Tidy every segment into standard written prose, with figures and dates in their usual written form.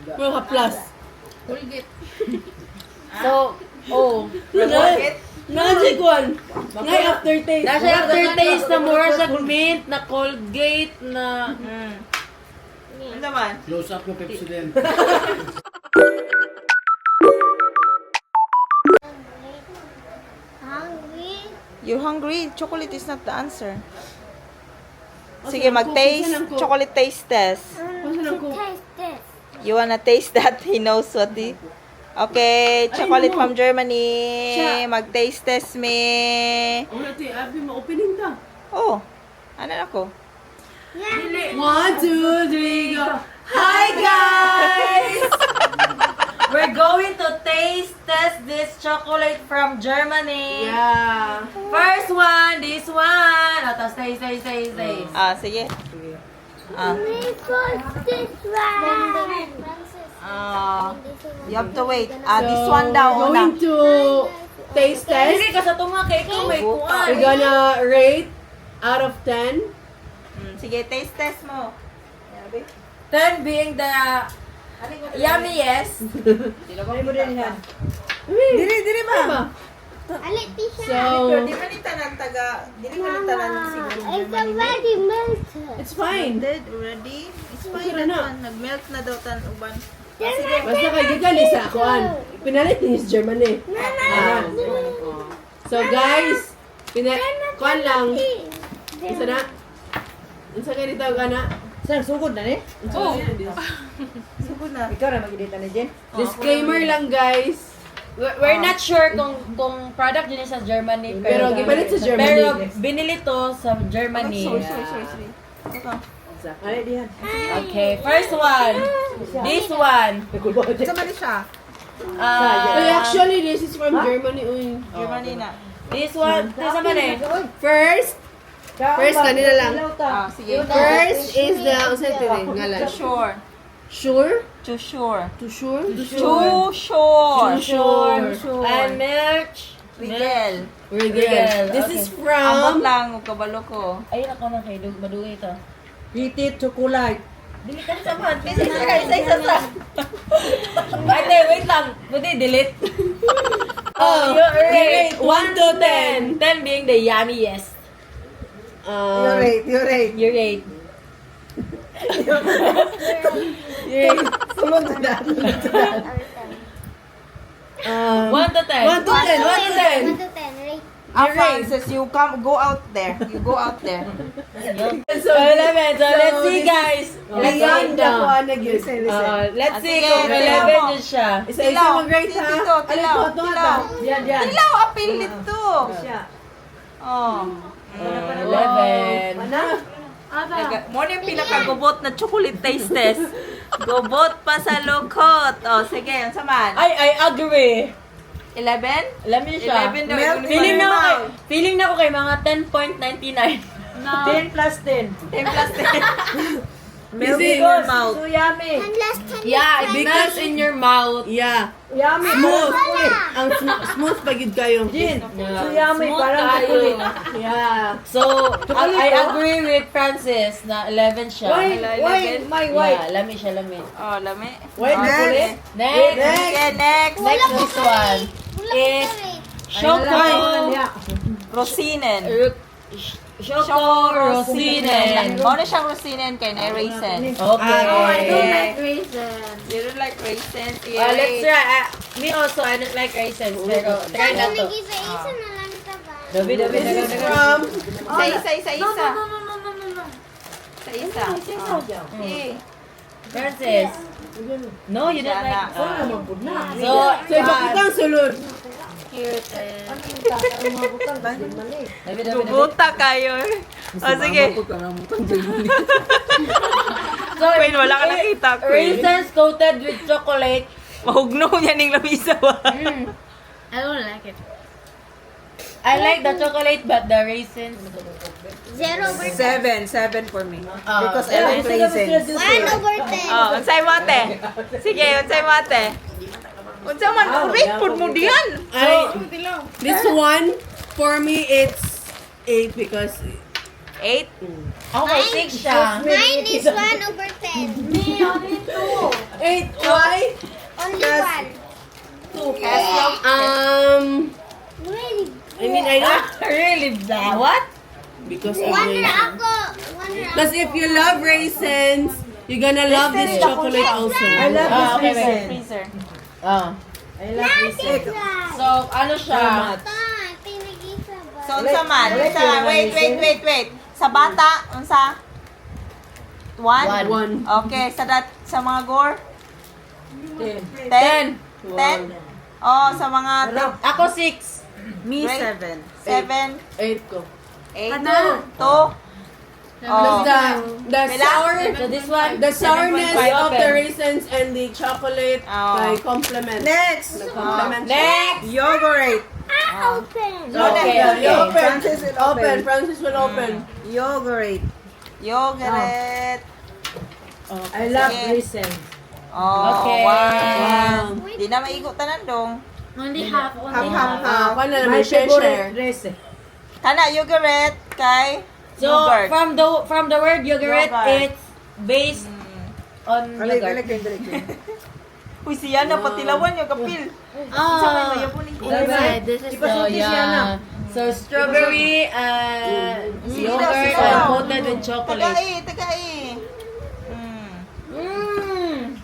Mura haplas. Colgate. So, oh. Magic one. Ngay aftertaste. Nasa aftertaste na mura siya mint, na Colgate, na. Ano naman? Close up yung Pepsodent. Hungry. You're hungry. Chocolate is not the answer. Oh, Sige, sa ng Coke. mag-taste. Sa ng Coke. Chocolate taste test. Masa ng To Coke? taste this. You wanna taste that? He knows what the. Okay, chocolate no. from Germany. Siya. Mag-taste test me. Oh, nati, abi, ma-opening ta. Oh, ano na ko? One, two, three, go. Hi, guys! We're going to taste test this chocolate from Germany. Yeah. First one, this one. O, tapos taste, taste, taste, taste. Ah, sige. Ah. Me first this one. Ah, you have to wait. Ah, this one daw We're una. going to taste test. Hindi ka sa tunga kay ikaw may kuan. We're gonna rate out of 10. Sige, taste test mo. 10 being the yummiest. Dili, dili ba? Alit siya. So, Di man ni tanan taga, dili man ni tanan siguro. It's already melted. It's fine. Dead already. It's fine Okay na na. na. Nag-melt na daw tan uban. Basta kay gikan ni sa akuan. Pinalit ni sa Germany. Ah. So guys, pina kuan lang. Isa na. Unsa kay dito kana? Saan, sugod na ni? Oh. Sugod na. Ikaw na mag-edit na Jen? Disclaimer lang, guys. We're not sure kung product din sa Germany, Pero gipalit sa Germany. Pero binili to sa Germany. Sorry, sorry, sorry, sorry. Ay, dihan. Okay, first one. This one. Sa man siya? Uy, actually, this is from Germany. Uy. Germany na. This one. This one eh. First, first kanila lang. Ah, sige. First is the unsa ito eh, ngalan? Sure. Sure? Too sure. To sure? Too sure. To sure. And milk. Rigel. Rigel. Rigel, This okay. is Ambot from lang og kabalo ko. Ayun ako na kay madugay ito. Heated chocolate. Dili ka sa man. Isa isa isa isa isa. Ate, wait lang. Buti delete. Oh, You rate 1 to 10. 10 being the yummiest. Rate, you rate. You rate. Sulod na. 1 to 10. 1 to 10, 1 to 10. 1 to 10, rate. Ah, Francis, you come, go out there. You go out there. So, 11. So, let's see, guys. Let's see. Beyond the kuan na gyud. Let's Ah, see sige, kung tilaw 11 mo. din siya. Isa-isa Tilaw. mag-rate ha. Dito, tilaw, Alin to, to, tilaw. to. Diyan, diyan. Tilaw, apil nito. Oh. 11. Ana. Mo na yung pinakagubot na chocolate taste test. Gubot pa sa lukot. Oh, sige, unsa man? Ay, I agree. 11? 11 siya. 11 daw. Feeling na ako kay, feeling na ako kay mga 10.99. 10 plus 10. 10 plus 10. Melt in Because your mouth. so yummy. 10 plus 10. Yeah, it melts in your mouth. Yeah. Yummy. Smooth. Wala. Ang smooth pa gyud kayo. Jen, so yummy. Smooth Parang tayo. chocolate. Yeah. So, I agree with Francis na 11 siya. Why, why, my wife? Yeah, lami siya, lami. Oh, lami. Wait, Okay. Next, Sige, next. next this one Wala is ko rate. Choco Rosinen. Choco Rosinen. Mo na siyang rosinen kay na raisin. Okay. Oh, I don't Like raisin. You don't like raisins? Sige, Let's rate. try. Me also, I don't like raisins. Pero try na to. Isa-isa na lang ito ba? Dabi, dabi, This dabi, is dabi. from Isa, isa, isa, isa. No. Isa, isa. Sige. Francis. No, you don't like. So, So, ipakita ang sulod. Dabi, dabi, dabi. Gubuta kayo. O, sige. So, Queen, wala ka nakita, Queen. Raisins coated with chocolate. Mahugno niya ning lamisa ba? I don't like it. I like the chocolate, but the raisins. 0 over 10. 7, 7 for me. Because I like raisins. 1 over 10. Oh, unsay mo, ate? Sige, unsay mo, ate? Unsa man, rate pud mo diyan. Ay, this one, for me, it's 8 because 8? Ako kay 6 siya. 9 is 1 over 10. Me, only 2. 8. Why? Only 1. Really? I mean, I don't Really ba? What? because of 1 raisins. ra ako. 1 ra. Because if you love raisins, you're gonna love this chocolate also. I love Ah, this okay, wait. raisin. Freezer. Ah. I love raisin. So, ano siya? Ta, tinag-isa ba? So, unsa man? Unsa man? Wait, wait, wait, wait. Sa bata, unsa? 1? One. Okay, sa dat sa mga gore? 10. 10? 10? Oh, sa mga Ako 6. Me, Right. 7. 7, 8 ko. 8, 2. Oh. The Pila? sour, So this one, the sourness 7.5 of the open. raisins and the chocolate Oh. like complement. Next! The complement. Next! Yogurt. Ah, open. Okay, Yeah, okay. you open. Francis will Open. open. Francis will open. Yogurt. Yogurt. I love Sige. raisin. Oh, Okay. 1. Di na maigo tanan dong. Only half, only Half, half, half. Ah, half. kuan na My naman share favorite share. raisin. Kana yogurt kay So, yogurt. from the word yogurt, Yogurt. it's based on Balik, yogurt. balik, balik, balik. Uy, siya na patilawan yung kapil. Oh, Inside, this is So, Ipasulti siya na. yeah. So, strawberry and Sige daw, yogurt sige and daw. coated with chocolate. Tagai, tagai.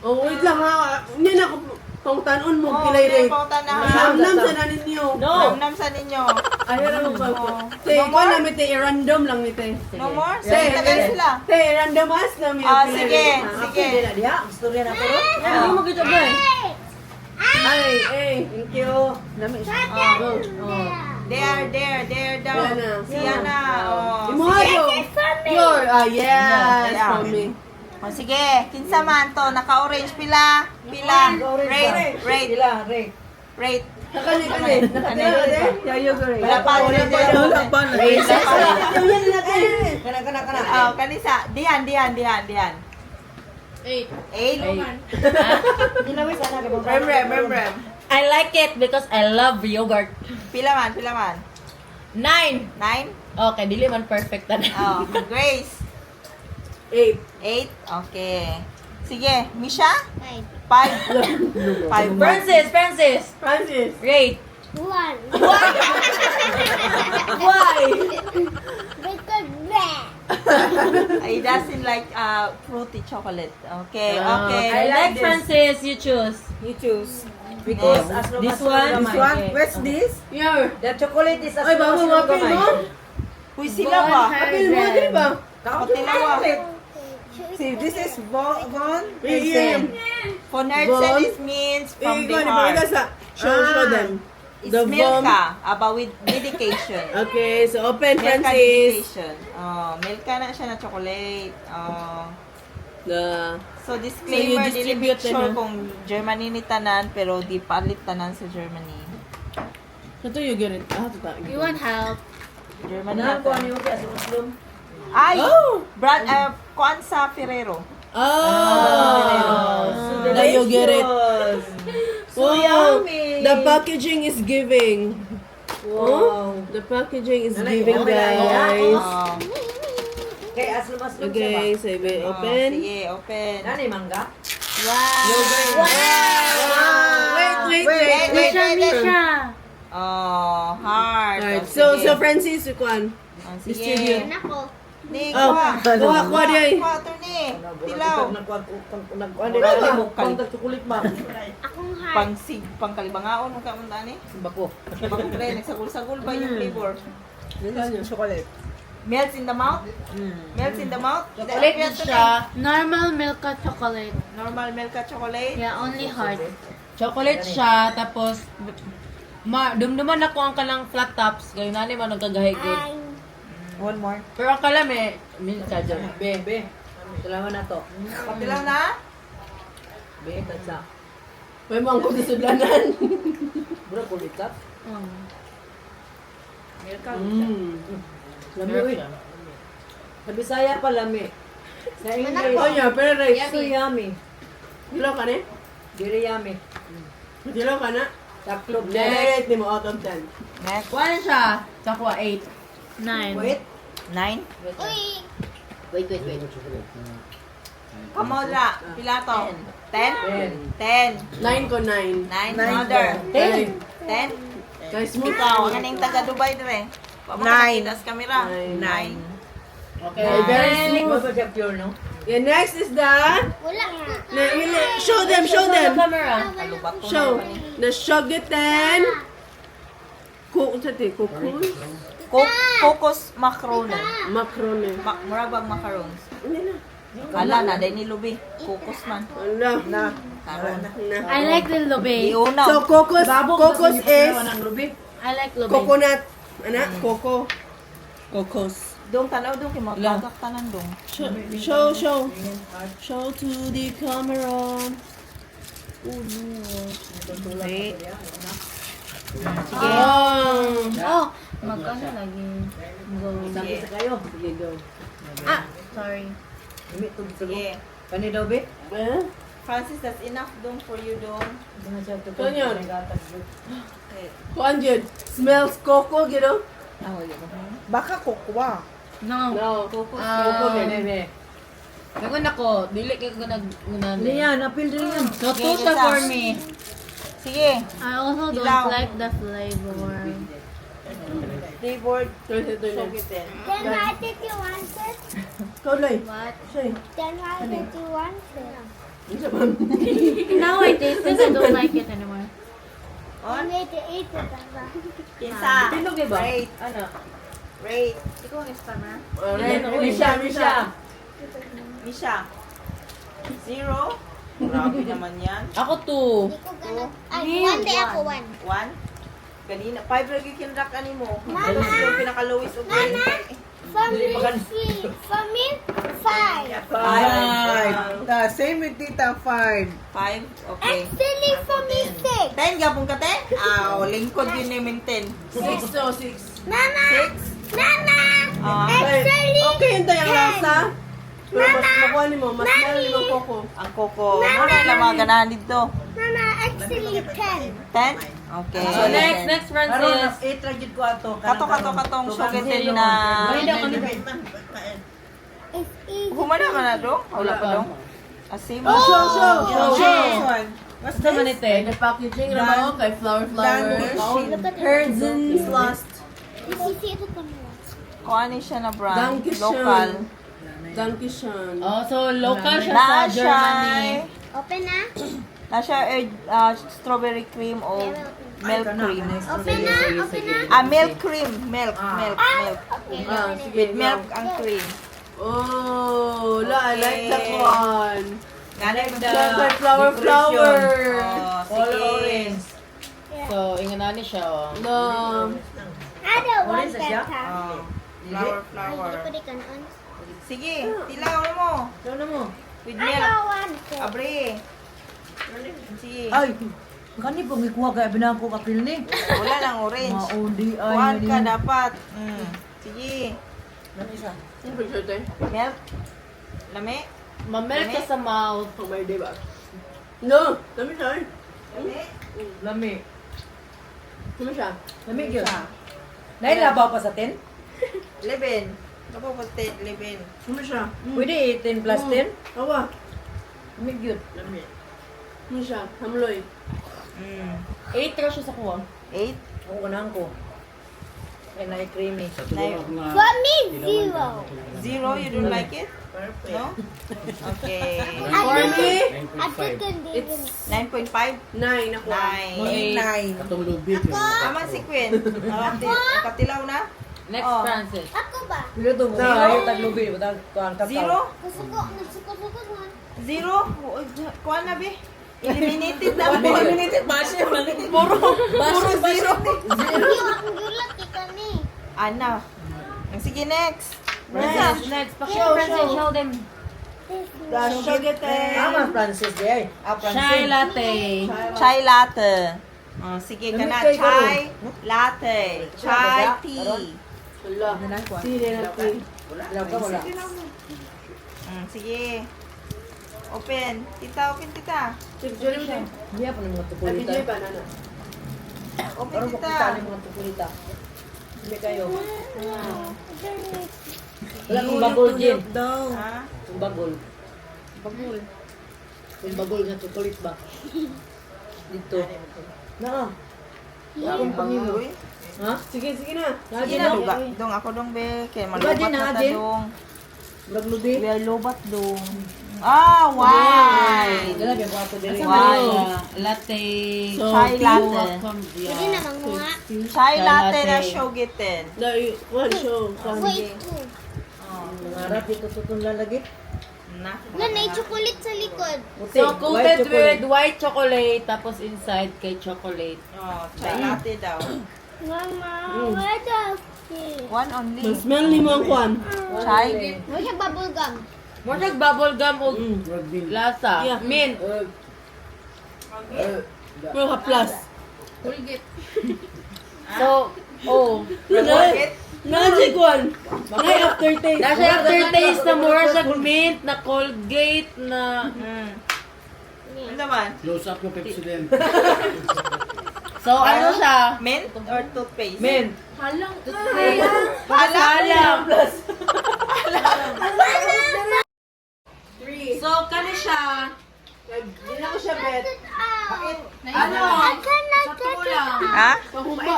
Oh, wait lang ha. Hindi na ako pangtanon mo Oh, kilay okay, rate. pangtan na ha. Namnam sa na ninyo. No! Namnam sa ninyo. Ayaw na mo pa. Oh. Te, kuan namin te, i-random lang ni te. No more? Te, Sige, tagay sila. Te, random as namin. Ah, sige, sige. Hindi na diha. Gusto rin ako ron. Hindi mo kita ba? Ay, ay. Thank you. Go. There, there, there daw. Wala na. Siya na. Oh. Imuha yo. Your, ah, yes, Yeah. for me. Oh, sige, kinsa man to, naka-orange pila, pila, rate, rate, Pila, rate. rate. Nakani, kani. Nakani, kani. Yeah, yogurt. Wala pa, wala pa. Wala pa. Yan natin. Kana, kana, kana. Oh, kanisa, dihan, dihan, dihan, dihan. 8. 8. Sana ka Rem, rem, rem, rem. I like it because I love yogurt. Pila man, pila man. 9! 9? Okay, dili man perfect na. Oh, Grace. 8. 8. Okay. Sige, Misha? 5. 5. 5. Francis, Francis! Francis. Rate. 1. Why? Because bleh. I doesn't like fruity chocolate. Okay, okay. I like Francis, you choose. You choose. Because as long This as one? This one? What's this? Your. The chocolate is as Ay, long bako as mo, apil gamay. mo. Uy, sila ba? Apil mo, di ba? Patilawa. See, this is Von Yeah. Herzen. Von Herzen is means from the Ikaw, di ba? heart. Sa, show, show them. It's The vom. Milka, about with dedication. Okay, so open, Milka Francis. dedication. Oh, Milka na siya na chocolate. Oh. The, So disclaimer, So, you dili distribute make sure na. kung Germany ni tanan pero di palit tanan sa Germany. ito you get it. Ah, ito ta. You want help? Germany. Ano na ko tanan. ano yung kaya sa Muslim? Ay, Oh! brand kuan sa Ferrero. Oh! The you get it. So Wow. yummy. The packaging is giving. Wow. The packaging is Nanay, giving, okay lang yan. guys. Oh. Kay as long as Okay, so we Oh, open. sige, open. Nani mangga? Wow! Wait, wait, wait, Wait, wait. wait, wait, wait. Misha. Oh, heart. Alright, Oh, so, sige. so Francis, kuan. Oh, sige. Distribute. Nako. Ni, Oh, kuha. kuha, kuha di ay. Kuha, attorney. Tilaw. Nagkuan nag chocolate ba? Akong heart. Pang sig, pang kalibangaon mo ka mun ani. Bako. Pang pre, nagsagol-sagol ba yung flavor? This is chocolate. Melts in the mouth? Melts in the mouth? Chocolate din siya. Normal Milka chocolate. Normal Milka chocolate? Yeah, only heart. Chocolate siya, tapos ma dumduman ako ang kanang flat tops kayo nani man nagkagahi gud. Ay. One more. Pero ang kalame, milka dyan. Be, be. Salamat na to. Patilaw na? Be, tatsa. May mga kong sudlanan. Bro, kulikat. Milka. Lami uy. Sa Bisaya pa lami. Sa English, Oh, yeah, pero right. so yummy. Dilaw ka ni? Very yummy. Dilaw ka na? Taklob na. Rate ni mo out of 10. Next. Kuha na siya. Sa kuha, 8. 9. Wait. 9? Uy, Wait, wait, wait. Kamo ra. Pila to? 10? 10. 9 ko, 9. 9, mother. 10. 10? Guys, smooth. Ikaw, ang aning taga Dubai dire. Nine. Pamakita sa camera. Nine. 9. Okay. Okay, very smooth. Wala siya pure, no? Yeah, next is the... wala ko. Na, show them, show them. Camera. Kalubat ko Show. na. The Shogeten. Kukus? Cocos macaroni. Macaroni. Murag bag macarons. Hindi na. Ala na, dahil nilubi. Cocos man. Ala. Na. Karon. Na. I like the lube. Iunaw. So, cocos, cocos is I like lube. coconut. Ana, coco. Cocos. Dong, tanaw dong, kay mga tanan dong. Show, show, show. Show to the camera. Wait. Sige. Oh. Oh, magkano lagi? Go. Sige. Sa kayo. Sige, go. Ah, sorry. Lami to sa Sige. Kani daw be? Eh? Francis, that's enough dong for you dong. Kanyan. Kuan yun. Smells coco, you know? Baka kukwa. No. No. Cocos. Coco, Ah, yun. Be. Nagun ako, dili kay ko nag Ano yan? Apil din yan. So, 2 siya for me. Sige. I also don't Ilaw. like the flavor. Flavored Turn it, turn it. Shogeten. Then why did you want it? Ikaw, Loy. What? Siya. Then why did you want it? Ano siya ba? Now I taste it, I don't like it anymore. I need to eat it, Baba. Kinsa? Pinog ba? Rate. Ano? Rate. Ikaw ang timer. Alright. Misha, Misha. Misha. 0. Grabe naman yan. Ako 2. Hindi ko ganap. Ay, one day ako, one. 1. Ganina. 5 lagi kinrak ani mo. Mama! Ito yung pinaka-lowest of Mama! For me, three. For me, five. 5. Same with Tita, 5. 5. Okay. Actually, for me, six. 10 gapon ka 10? Aw, lingkod yun ni 10. 6 to 6. Mama! 6. Mama! Ah. Actually, Okay, yun tayo ang lasa. Pero mas makuha ni mo, mas mahal ni mo coco. Ang koko. Muna lang mga ganahan dito. Mama, actually, 10. 10? Okay. So, next, next, Karon Francis. 8 ra gid ko ato. Kato, kato, katong Shogeten na... It's easy. Humana ka na dong? Wala pa dong? Asim? Oh, show, show, show. This one. What's Sa this? manite. The packaging na ba kay flower flower. Look at it. Herzen's last. You see the camera. Kung ano siya na brand? Dankeschön. Local. Dankeschön. Oh, so local siya Na sa siya. Germany. Open na. Na siya strawberry cream o milk cream. Open na. Open na. Ah, milk cream. Milk, milk, milk. Okay. Ah, sige. With milk ang cream. Oh, la, I like that Okay. one. Ganay ba Chocolate flower flower. Oh, Color sige. orange. So, inganani siya, oh. No. I don't want Orange na siya? that. Huh? Oh, flower, Ay, flower. hindi ko di kanon. Sige, tilaw na mo. Ano na mo? With I milk. don't want it. Abre. Sige. Ay, kani po gikuha kay binako kapil ni. Wala nang orange. Maudi ay. Kuhan ka dapat. Sige. Ano picture tayo? Milk. Lami. Mamelt siya sa mouth. Pang may day ba? No, dami siya. eh. Lami. Lami. Dami siya. Lami gyud. Nailabaw pa sa 10? 11. Kapo po 10, 11. Dami siya. Pwede 10 plus 10? Awa. Lami gyud. Dami siya. Hamloy. 8 ra siya sa kuha. 8. Ako ganahan ko. Kay na creamy. For me, 0. 0, you don't like it? No? Okay. For me, I didn't even. 9.5? 9 ako. 9. 9. Katong lubi. Tama si Queen. Katilaw na? Next, Oh. Francis. Ako ba? Pilo to mo ayo taglubi butang kuan kakao. 0? Gusto ko, nagsuko-suko man. 0? Kuan na be? Eliminated na po. Eliminated ba siya? Puro, puro zero. Yung akong gulat, kita ni. Ana. Sige, next. Next, next. Pakita, Francis. Show them. The Shogeten. Tama Francis di ay. Ah, Chai Francis. latte. Chai latte. Oh, sige ka na. Lamig kayo Chai latte. Chai tea. Wala. Sili na tea. Wala ka wala. Sige. Open. Tita, open tita. Picture mo tayo. Hindi pa ng mga Ay, tukulita. picture ba? Nana. Open Karon mo tita. kita ni mga tukulita. Hindi kayo. Wala kong bagol, Jin. Daw. Ha? Kung bagol. Bagol. Kung bagol nga chocolate ba? Dito. Na. Wala akong pangilo. Ha? Sige, sige na. Sige na, duga. Dong, ako dong, be. Kaya malubat Jin, na ha, ta, Jin? dong. Murag lubi. We are lobat, dong. Ah, why? Dala, may buhato diri. Why? Latte. So, Chai latte. Pwede na manguha. Chai latte na shogitin. No, one show. One. Wait, two. Nangarap dito tutong lalagit. Na. Na, may chocolate sa likod. Puti. So, White coated chocolate. with white chocolate, tapos inside kay chocolate. Oh, chai latte daw. Mama, where the One only. Smell ni mo ang kwan. Chai. Where's your bubble gum? More like bubble gum o lasa. Yeah. Mint. Bro, ka plus. So, oh. Magic one. Nay aftertaste. Nasa aftertaste na more sa mint, na Colgate, na... Ano naman? Close up yung Pepsodent. So, ano siya? Mint or toothpaste? Mint. Halang. Halang. Three. So, kani siya? Hindi na ko siya bet. Ano? I cannot Sa get it. tulang. Ha? Pahumba.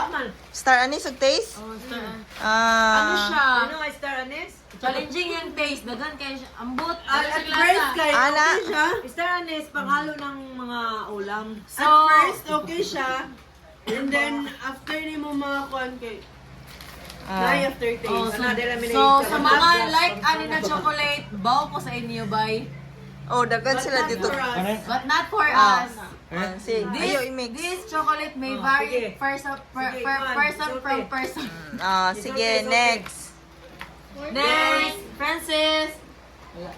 Star anise og taste? Oh, star. Ah. Ano siya? Ano ay star anise? Challenging yung taste. Daghan kayo siya. Ambot. At Ano siya first, lasa? kay Ana. okay siya. Star anise, panghalo ng mga ulam. So, At first, okay siya. And then, after ni mo mga kwan kay... Nay aftertaste. Oh, so, Ano, dila so, sa mga like ani na chocolate, bow ko sa inyo, bye. Oh, daghan sila dito. For us. But not for Ah. us. Ah, sige, This, ayo i-mix. this chocolate may vary sige. person, per, Sige, per, Juan, person sulti. from person. Ah, sige, next. Next, Francis.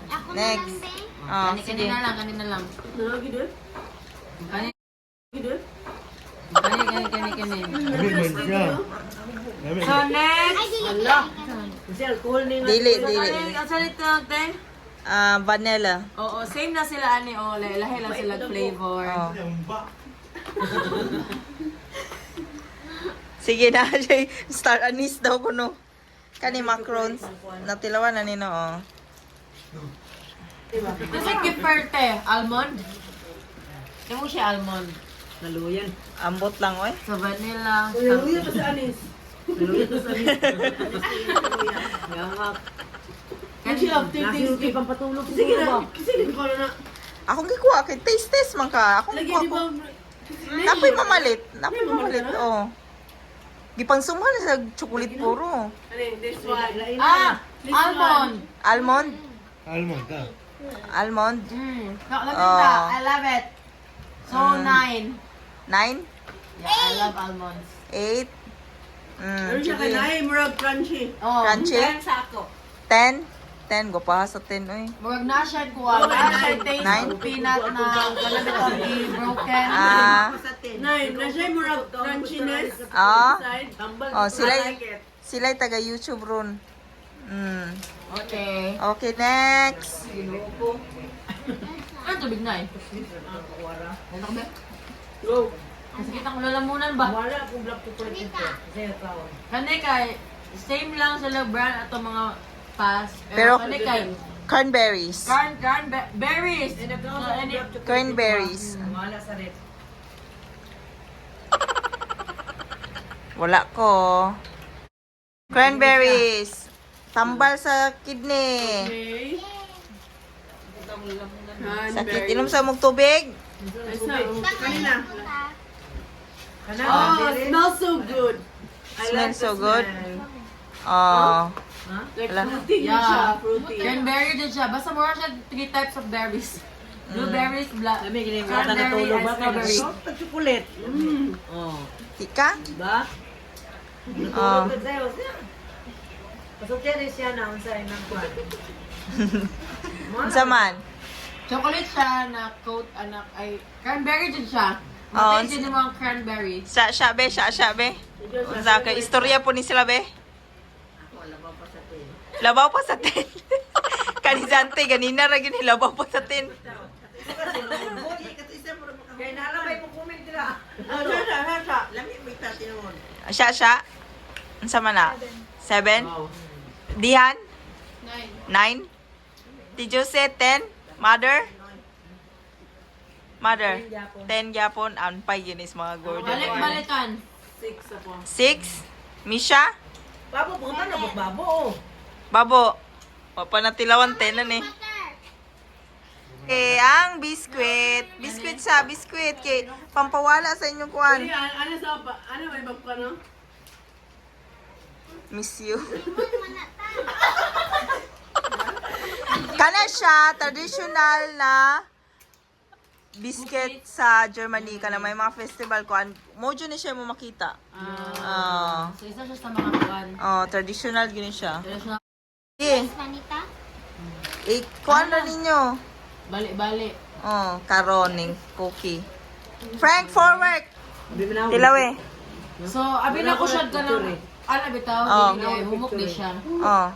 Ako na Next. lang, be. Ah, Kani sige. na lang, kani na lang. Ano, gidol? Kani, Gidol? kani, kani, kani, kani. Lami So next, Ay, dili, dili. Kasi alcohol ni nga. Dili, kani, dili. ang salita natin? Ah, vanilla. Oo, same na sila ani o, lahi lang sila flavor. Oh. Sige na, Jay. Star anise daw kuno. Kani macarons. Natilawan na nino, oh. Kasi kiperte, almond. Yung mo siya almond. Naluyan. Ambot lang, oy. Sa vanilla. Naluya pa sa anis. Yangak. Kasi aftertaste. Nasiruti pang patulog. Sige na, sige ko na. Akong gikuha kay taste test man ka. Akong Lagi gikuha di ko. ba? Napoy mamalit. Napoy mamalit, oh. Gipangsumhan na sa chocolate puro. Ano, this one. Ah, almond. Almond? Almond, ah. Almond? No, look at that. Oh. I love it. So, 9. 9? Yeah, I love almonds. 8? Ano siya kay Sige. Nay, murag crunchy. Oh, Crunchy? 10 sa ako. 10? 10. Gwapaha sa 10, oy. Murag na siya kuha. Na siya taste Nine? of peanut na kanang broken. Ah. Nay, na siya murag crunchiness. Ah. Inside. Oh, sila'y taga YouTube ron. Okay. Okay, next. Ano tubig na eh? Ano ba? Go. Kasi kitang lalamunan ba? Wala akong black chocolate dito. Kasi tawag. Kani kay same lang sila brand ato mga pass. Pero- Pero, kani kay Cranberries. corn berries. So, any, Cranberries. Wala sa rep. Wala ko. Cranberries. Tambal sa kidney. Okay. Sakit. Inom sa mong tubig. Ay, sa, kanina. Kana, Oh, smells so good. I Smells like the so good. smell. Oh. Like Wala. fruity Yeah. siya, fruity. Cranberry din siya. Basta mura siya three types of berries. Blueberries, black, Lami gini mga cranberry, natulog and ba kay strawberry. nagsoft chocolate. Oh, Tika? ba? Oh. Natulog ka sa'yo. Siya. Pasultian rin siya na unsa inang kwan. Unsa man? Chocolate siya na coat anak ay cranberry din siya. Oh, Mataste din mo ang cranberry. Sa siya be, siya siya be. Unsa kay istorya po ni sila be? Labaw pa sa 10. Kanizante ganina ra gyud labaw pa sa 10. Kay nala may mo comment dira. Oh, siya, siya, siya, siya. Siya siya. Unsa man na? 7? Wow. Dihan? 9. Did you say 10? Mother? Mother? 10 gyapon. Anpay yun is mga Gordon. Balik-balikan. 6 ako. 6? Misha? Babo, punta na, babo. Oh. Babo. Wapa na tilawan 10 na ni. Okay, ang biskwit. Biskwit siya, biskwit. Kay pampawala sa inyong kuan. Ano, ano sa pa? Ano may bag ka no? Miss you. Kana siya, traditional na biscuit sa Germany. Kana may mga festival kuan. Mojo ni siya mo makita. Ah. So, isa siya sa mga kuan. Oh, traditional gini siya. Traditional. Eh, Manita? eh, kuan na ninyo. Balik-balik. Oh, karoning cookie. Frank, forward. Tilaw eh. So, abi na ko siya ka ng... Ano bitaw? Oh. Dili ay humok di siya. Oh.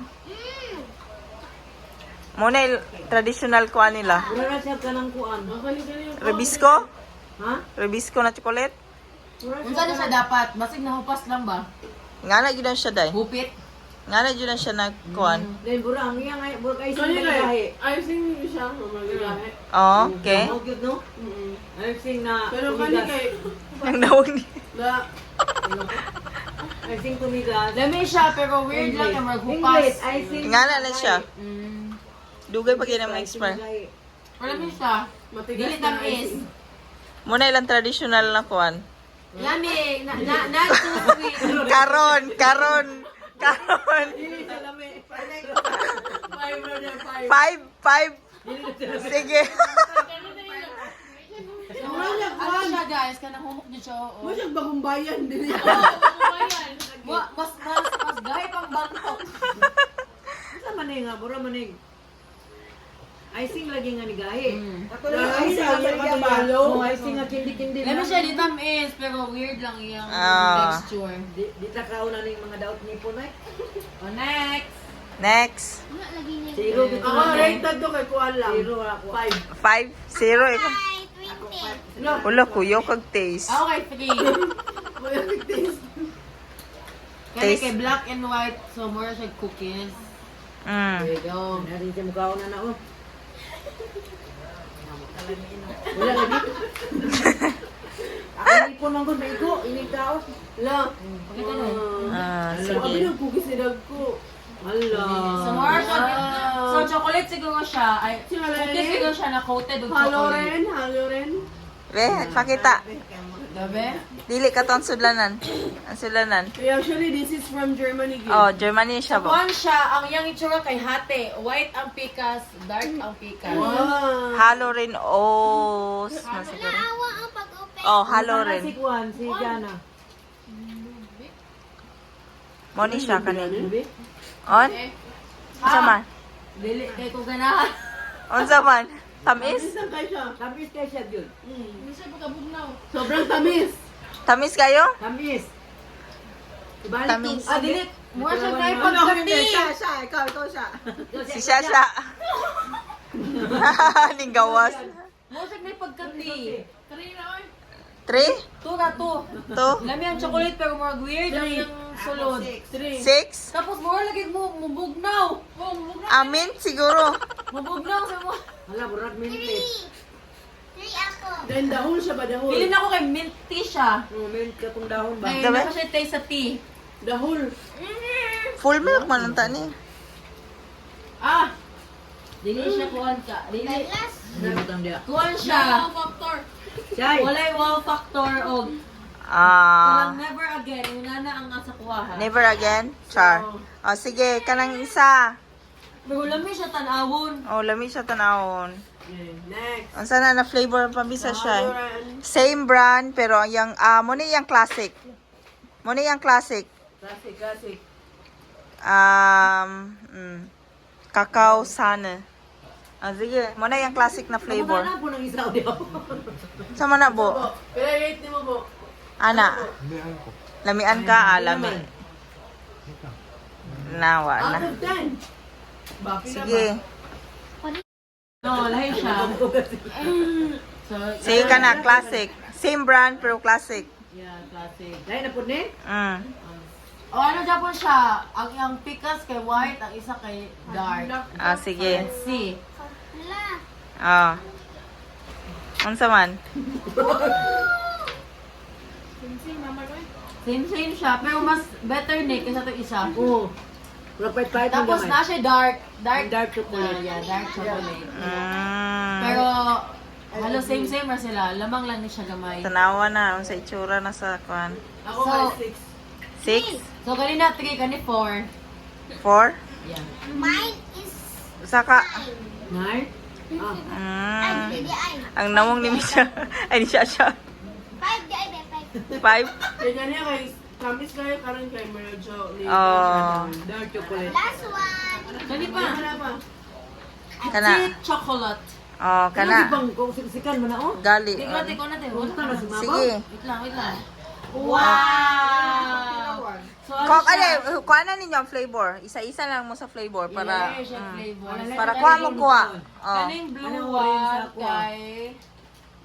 Muna yung traditional kuan nila. Mura na siya ka ng kuan. Rebisco? Ha? Rebisco na chocolate? Unsa na siya dapat? Basig nahupas lang ba? Nga na yun na siya day. Hupit? Nga na yun na siya na kuan. Then, bura, ang iya nga, bura kayo So, sa yun gahi. ay, ayusin niyo siya. Magagamit. Oh, okay. Ang cute, no? Ayosing na Pero kani tumigas. kay Ang nawag ni. na Ayosing tumigas. Lami siya, pero weird lang yung English, maghupas. icing. Nga na na siya. Dugay pa kayo naman expire. Pero lami siya. matigas Dili na tamis. icing. Muna ilang traditional na kuan. Lami, na, na, not too sweet. Karon, karon, karon. 5 brother, 5. 5, 5. Sige. Ano siya guys, kanang humok din siya. Oo. Mo siyang bagong bayan din niya. Mas, mas, mas gahi pang Bangkok. Sa maning nga, bura maning. Icing lagi nga ni gahi. Icing ang katabalo. Oh, icing nga kindi-kindi. Lami siya, di tamis, pero weird lang yung Ah. texture. Di ta kaon na ning mga daot nipon ay. Oh, next! Next. Wala lagi niya. Zero bitaw. Ako rated to kay kuan lang. Zero ako. 5. 5, 0. Ay, 20. No, Wala kuyo kag taste. Ah, okay, 3. wala taste. Kaya Taste. kay black and white, so more siya cookies. Mm. There you go. Narin siya mukhaon na na oh. Wala lagi. Ako nipon man gud maigo, inig tao. La. Pakita na. Ah, Abi sige. ng cookies ni dag ko. Hala. So more siya, so chocolate siguro siya, ay, Sino cookies siguro siya na coated with Halo chocolate. rin, halo rin. Be, pakita. Gabi? Dili ka to ang sudlanan. Ang sudlanan. Actually, this is from Germany. Gid. Oh, Germany siya ba? Kuan siya, ang iyang itsura kay hate. White ang pikas, dark ang pikas. Wow. Halo rin os. Masiguro. Naawa ang pag-open. Oh, halo Sana rin. Si Juan, si Jana. Mo ni siya kanin. Lubi? On? Unsa man? Dili kay ko ganahan. Unsa man? Tamis? Tamis lang kayo siya. Tamis kay siya gyud. Sobrang tamis. Tamis kayo? Tamis. Ibalik Tamis. Ah, dili. More siya kay Ano, pagkati. siya, siya, ikaw, ikaw siya. Si Shasha. Ning gawas. More siya kay pagkati. 3, Two ra two. 2, Lami ang chocolate pero more weird ang iyang sulod. 3. 6. Tapos more lagi mo mubugnaw. Oh, mubugnaw. Amin siguro. Mubugnaw sa mo. Hala, burag mint. 3 ako. Then dahol siya ba dahol? Feeling ako kay mint tea siya. Oh, mint ka tong dahon ba? Ay, Diba? naka siya taste sa tea. Dahol. Full milk man ang tani. Ah! Dili siya kuan ka. Dili. Last. Nabutang diya. Kuan siya. Shay. Walay wow factor og Ah, walang never again. Una na ang nasa kuha. never again. Char. Oh, sige, kanang isa. Pero lami siya tan-awon. Oh, lami siya tanawon. Okay, next. Unsa na na flavor ang pambisa siya? Halo rin. Same brand pero ang yang ah mo ni yang classic. Mo ni yang classic. Classic, classic. Cacao sana. Ah, sige, mo na yung classic na flavor. Ano po nang isa diya? Sama na bo. Bo, pila rate nimo bo? Ana, Lamian ko. lamian ka, ah, lami. Nawa na. Out of 10. Ba, pila Sige. No, lahi siya. So, Sige ka na, classic. Same brand pero classic. yeah, classic. Dahil na po ni? O ano Japon siya? Ang pikas kay white, ang isa kay dark. Ah, sige. Let's see. Hala. Ah. Unsa man? Same same siya, pero mas better ni kaysa itong isa. Oo. Murag pahit-pahit man Tapos gamay. na siya dark, dark, Dark chocolate. Na, yeah, dark chocolate. Pero halos same same ra sila. Lamang lang ni siya gamay. Tanawa na unsa itsura na sa kuan. Ako So, kay 6. 6, So kanina 3, kani 4. 4. Yeah. Mine is Usa ka. Nine? ay, di ay. Ang namong ni Misha. Ay ni siya siya. 5 di ay, be, 5. 5. Kaya ganiya kay kamis kayo karon kay medyo ni Oh. Dark chocolate. Last one. Kani pa. Wala pa. Kana. Tea chocolate. Oh, kana. Bang kung siksikan man na oh. Gali. Tingnan natin, natin. Wala Ano si Mama? Sige. Wait lang, wait lang. Wow! So, ano Kok, siya? ano, kuha na ninyo ang flavor. Isa-isa lang mo sa flavor para Yeah, siya flavor. para kuha mo kuha. Oh. Kaning blue Anong orange one sa kuha? kay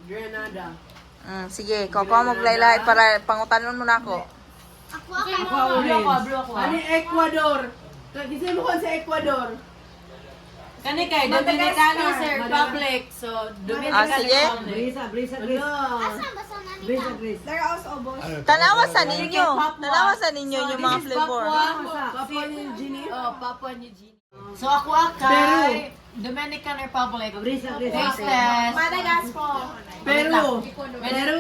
Grenada. Sige, kuha mo laylay para pangutanon mo na ako. Ako ako. Ako, blue ako, blue ako. Ani Ecuador. Kasi mo kon sa Ecuador. Kani kay Dominicana Republic. So, Dominican Ah, sige. Republic. Brisa, brisa, Grace. Ala. Asa basta na ni Brisa, Grace. Tanawa sa ninyo. Papua. Tanawa sa ninyo So, yung mga this is flavor. Papua. Papua New Guinea. Oh, Papua New Guinea. So, ako kay Dominican Republic. Brisa, Grace. Taste test. Peru. Peru.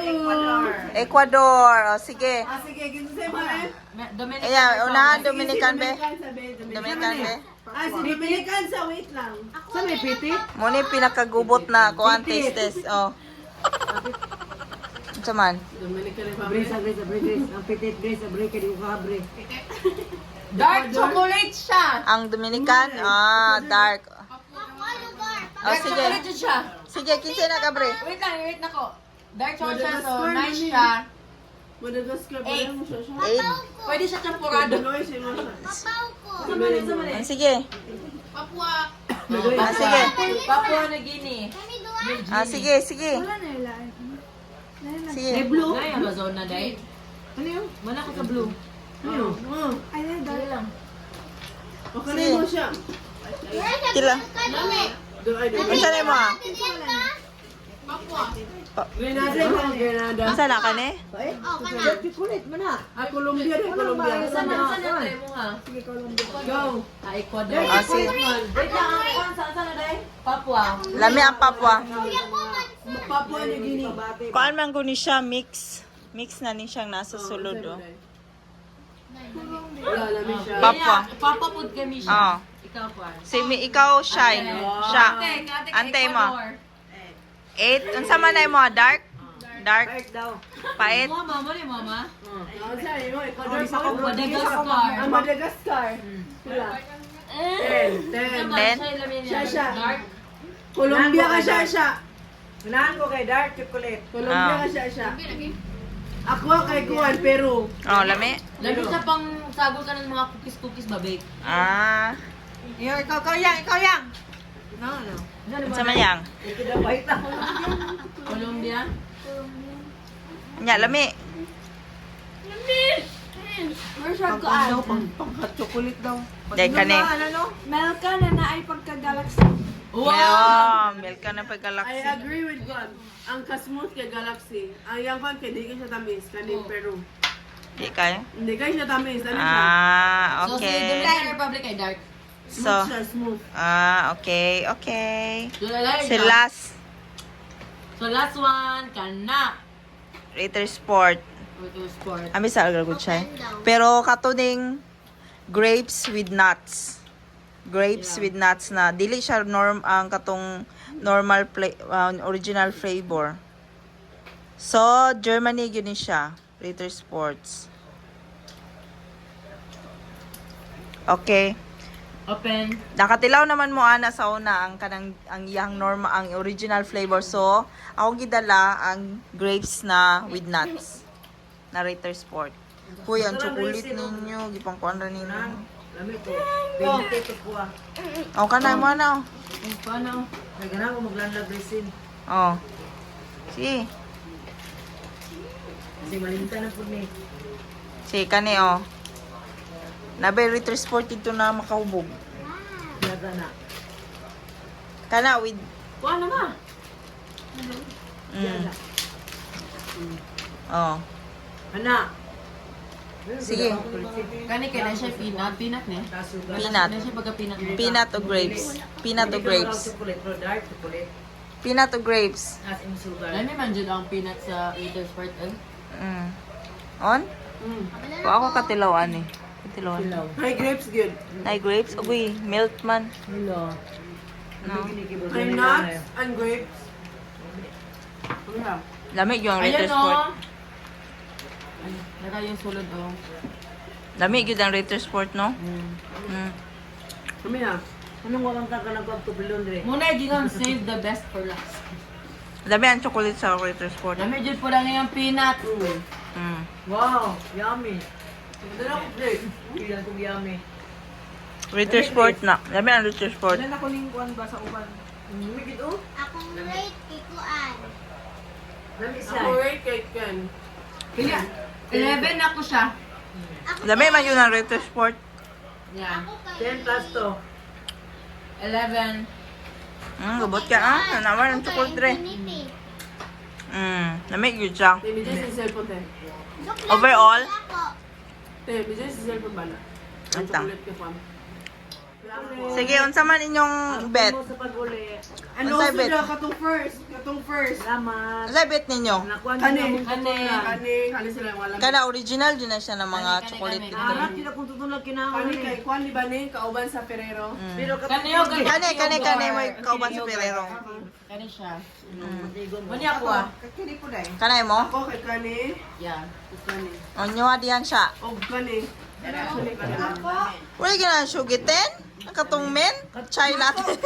Ecuador. Oh, sige. Ah, sige, kinsa mo eh? Dominican Ayan, unahan Republic. Dominican be. Dominican sa be. Dominican be. Ah, si Dominican sa wait lang. Sa may piti? Muna yung pinakagubot na kuha ang taste test. Oh. Unsa man? Dominican Republic. Brisa, Grace, Grace. Ang petit, Grace, abre kay di ko kahabre. Dark chocolate siya. Ang Dominican? Ah, dark. Ako lugar. Oh, Dark sige. chocolate yun siya. Sige, kinsa na kabre? Wait lang, wait na ko. Dark chocolate siya, so Madagascar, nice mami. siya. Madagascar pa Eight. rin mo siya siya. 8. Pwede siya champurado. Pinoy siya mo siya. Papaw ko. Sige. Papua. Ah, sige. Papua New Guinea. Kami duha. Ah, sige, sige. Sige. Blue? Ay, Amazon na dahil. Ano yun? Mana ko sa blue. Ano yun? Sige lang. Okay mo siya. Kila. Do ay do. Unsa na mo ah? Grenada ka, Grenada. Unsa na kani? Oh, kana. Dark chocolate man na. Ah, Colombia rin, Colombia. Saan na, saan na try mo nga? Go. Ah, Ecuador. Ah, sige. Wait lang, ang kuwan, saan saan na dahil? Papua. Lami ang Papua. Kuya ko man. Papua New Guinea. Kuan man ko ni siya mix. Mix na ni siyang nasa sulod oh. Wala, lami siya. Papua. Papua po kami siya. Oh. Ikaw po. Si mi ikaw shy. Siya. Ate, ate, Ante mo. Ecuador. 8. Unsa man ay mo ah? Dark? Dark. Pahit daw. Pait. Mama, mo ni mama. Ah, saan mo? Ecuador pa. Madagascar. Ah, Madagascar. Wala. 10, 10. Ten. Siya, siya. Dark. Colombia ka siya, siya. Unahan ko kay dark chocolate. Colombia Ah. ka siya, siya. Ako kay Kuan, Peru. Oh, lami. Lami siya pang sagol ka ng mga cookies-cookies ba, babe? Ah. Yo, ikaw, ikaw yang, ikaw yang. No, no. Unsa man yang? Ito daw pahit na. Colombia? Nya lami. Pang pang pang hot chocolate daw. Dai kani. Ano no? Melka na naay pagka-galaxy. Wow, milk ka na I pag-galaxy. agree with God. Ang kasmooth kay Galaxy. Ang yang kwan kay di kay siya tamis kaning Peru. Di kayo? Hindi kay siya tamis. Ano siya? Ah, So, si okay. Dominican Republic ay dark. Smooth So, siya, smooth. ah, okay, okay. So, lalay Si siya. last, So, last one, kana. Ritter Sport. Ritter Sport. Ami sa algar good siya. eh. Pero katuning grapes with nuts. Grapes with nuts na dili siya norm ang katong normal original flavor. So Germany gyud ni siya, Ritter Sports. Okay. Open. Nakatilaw naman mo ana sa una ang kanang ang iyang norma ang original flavor. So, akong gidala ang grapes na with nuts na Ritter Sport. Huy, ang chocolate ninyo, gipangkuan ra ninyo. Lami ko. Bente to kuha. Oh, kanay mo na. Paano? Nagana ko maglanlag resin. Oh. Sige. Kasi malimtan na po ni. Sige, kani oh. Nabay Ritter Sport dito na makahubog. Yaga na. Kana with Kuha na ma. Oh. Ana. Sige. Kani kay na siya peanut, peanut ni. Peanut. Na siya pagka peanut ni. Peanut o grapes. Peanut o grapes. Chocolate, pero dark chocolate. Peanut o grapes. As in sugar. Lami man jud ang peanut sa Ritter Sport eh. On? Wa ako katilawan eh. Katilawan. Hi, grapes good. Nay grapes uy, milk man. Hello. No. May nuts and grapes. Yeah. Lami yung Ritter Ayan Sport. oh. Ay, nara yung sulod oh. Lami gyud ang Ritter Sport, no? Kami na. Anong walang ka ka nagpagtubilon dire? Muna gingon save the best for last. Lami ang chocolate sa Ritter Sport. Lami jud po lang yung peanut. Wow, yummy. Dala ko plate. Ilan kong yummy. Ritter Sport na. Lami ang Ritter Sport. Wala na ko ning kuan ba sa uban. Migid oh. Akong rate ikuan. Lami siya. Ako rate kay Ken. Kaya 11 ako siya. Ako Lami man yun ang Ritter Sport. Yeah. Ako kay 10 plus 2. 11. Gabot ka ah. Nanaman ang Ako kay chocolate re. Infinity. Lami gyud siya. Te, medyo si cellphone te. Joke lang, Overall? ako. Te, medyo si cellphone ba na? Ang Anta. chocolate kay Juan. Sige, unsa man inyong bet? Mo sa pag-uli. Ano Unsay bet? sila katong first? Katong first. Salamat. Unsay bet ninyo? Nakuha Kani. niyo Kani. Kani, kani sila wala. Kana original jud na siya ng mga Kani, kani, chocolate kani. dito. Anak, sila kung tutunag kinaon Kani eh. kay Juan di ba ni kauban sa Ferrero? Pero Kani yung Kani kani kani may kauban sa Ferrero. Kani siya. Muni ako ah. Kini po dai. Kanay mo? Ako kay kani, Yeah. ug kani. Onyo diyan siya. Og kani. Actually kani. Wala gina sugitin? Ang katong men? Chai latte.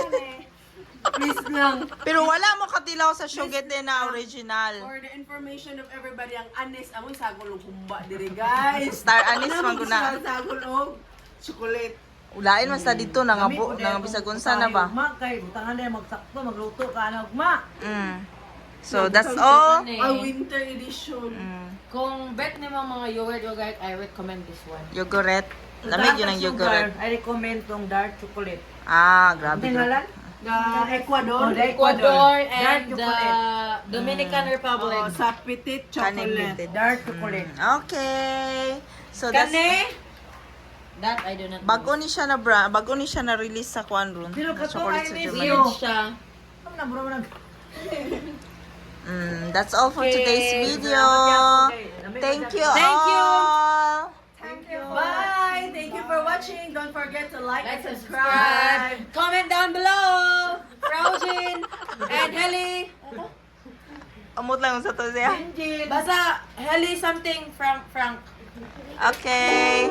Please lang. Pero wala mo katilaw sa sugitin na original. For the information of everybody, ang anis amoy sagol og humba diri guys. Star anis man Ano guna. Sagol og chocolate. Ulain man sa dito nangabo nang bisag unsa na ba. Ugma kay butangan na magsakto magluto ka na ugma. So that's all. Kani. Ang winter edition. Kung bet ni mga yogurt yogurt, I recommend this one. Yogurt. Lamig yun ang yogurt. I recommend tong dark chocolate. Ah, grabe. Tinggalan? The Ecuador. Oh, the Ecuador Dark and the chocolate. Dominican Republic. Oh, sa petit Kanin chocolate. bitit. Dark chocolate. Okay. So that's Kani? That I do not know. bago ni siya na bra, bago ni siya na release sa kuan ron. Pero kato, Chocolate I sa miss Germany. you. Weird siya. Ano na bro nag That's all for today's video. Thank you Thank you. all. Bye! Thank you for watching. Don't forget to like and Like, subscribe. subscribe. Comment down below. Frausin and Heli. Amot lang sa to siya. Basta Heli something from Frank. Okay.